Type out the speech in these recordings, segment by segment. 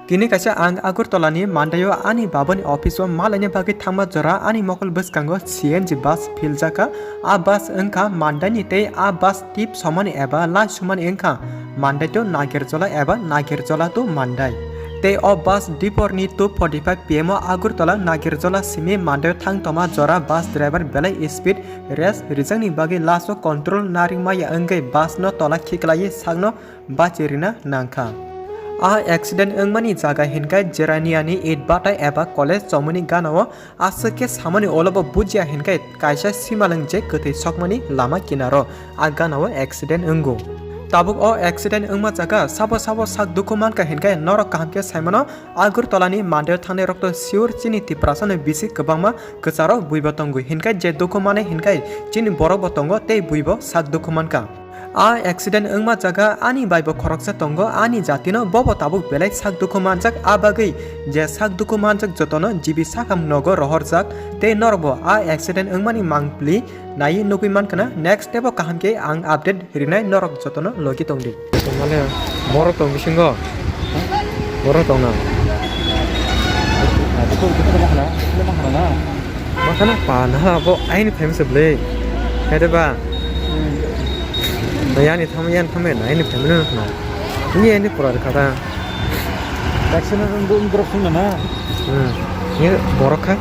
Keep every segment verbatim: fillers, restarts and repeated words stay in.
Tini kaisa ang Agartala ni Mandai o ani baba ni office o malaina bagwi thangma jora ani mokol bwskango C N G bus philjakha. A bus wngkha Mandai ni tei a bus tip somani eba lai sumani wngkha Mandai to Nagerjola eba Nagerjola to Mandai. Tei o bus dipor ni two forty-five P M o Agartala Nagerjola simi Mandai o thang tongma jora bus driver belai speed race rijak ni bagwi last o control naring maya wngwi bus no tola khiklaiwi sakno bachi rina nangkha. A accident wngmani jaga hinkai Jeraniani Itbatai eba college chomani gana o aswk khe samani olobo bujia hinkai kaisa simalwng je kwthwi sokmani lama kinaro a gana o accident wngo. Tabuk o accident wngma jaga sabo sabo sak dukhu mankha hinkai norok kaham khe saimano Agartala ni Mandai o thangnai rok to sure chini Tiprasa no bisi kwbangma kwcharo buibo tongo hinkai je dukhu mane hinkai chini borok bo tongo tei buibo sak dukhu mankha. A accident wngma jaga ani bai bo khoroksa tongo, ani jatino bobo tabuk belai sak dukhu manjak, a bagwi je sak dukhu manjak jotono G B sakam nogo rohorjak tei norokbo a accident wngmani mangpili naiwi nugwi mankha na. Next tebo kaham khe ang update rinai, norok jotono logi tongdi. Mane borok tong bisingo, borok tongna. Makana pa na ha bo aini phaimse ble. Kede ba? Hmm. Na yani tham, yan tham na aini phaimse na. Ni yani pura kata. Vaccine ang bo borok phung na. Hmm. Ni borok kha?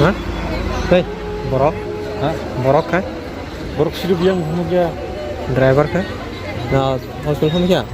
Ha? Hei, borok? Ha? Borok kha? Borok sidu biang hunu kya? Driver kha? Na hospital hunu kya?